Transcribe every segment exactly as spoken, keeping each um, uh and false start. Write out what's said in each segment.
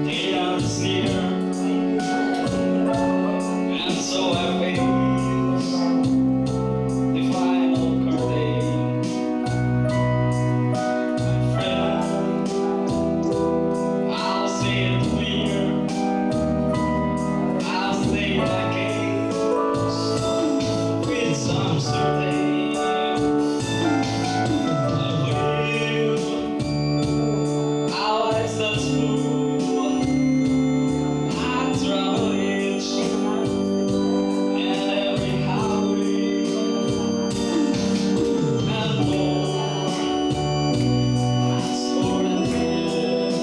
They are sneer, and so I face the final curtain. My friend, I'll say it clear. I'll say my case with some certainty. I will. Our life's not smooth. I travel each and every highway and more. As for the years,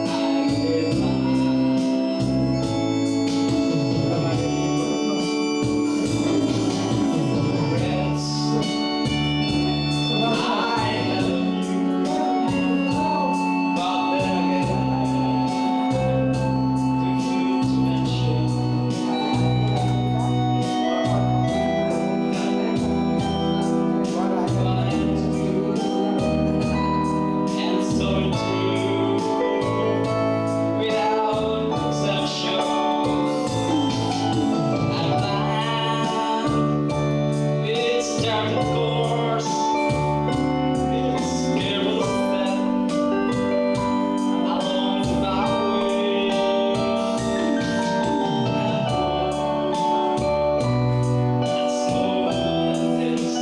I did not. And so true, without exception. And then it's dark, of course, it's careful step along the byway. And oh, it's so intense.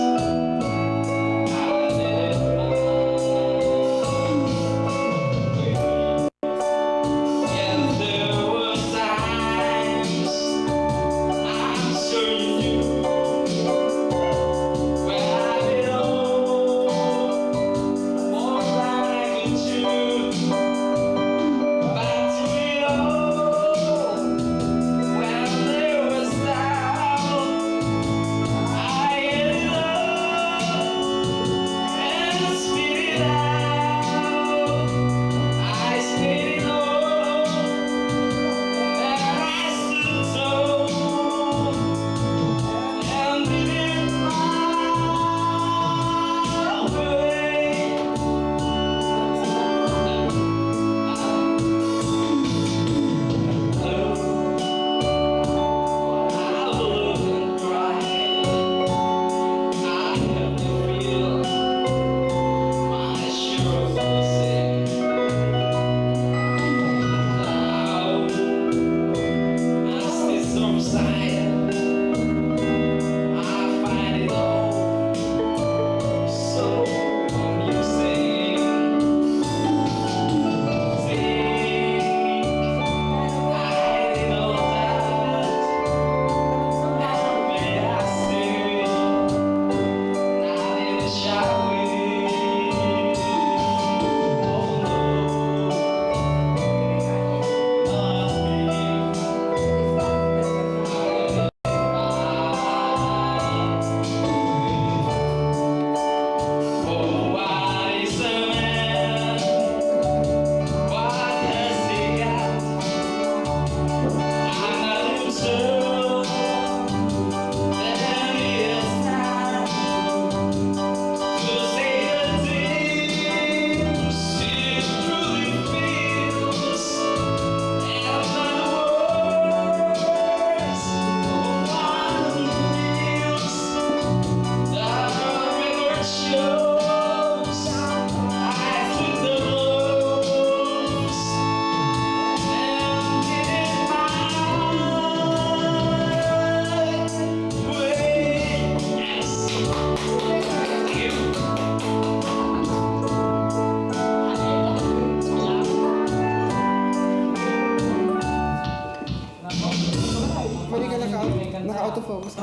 Pwede ka naka, naka-autofocus.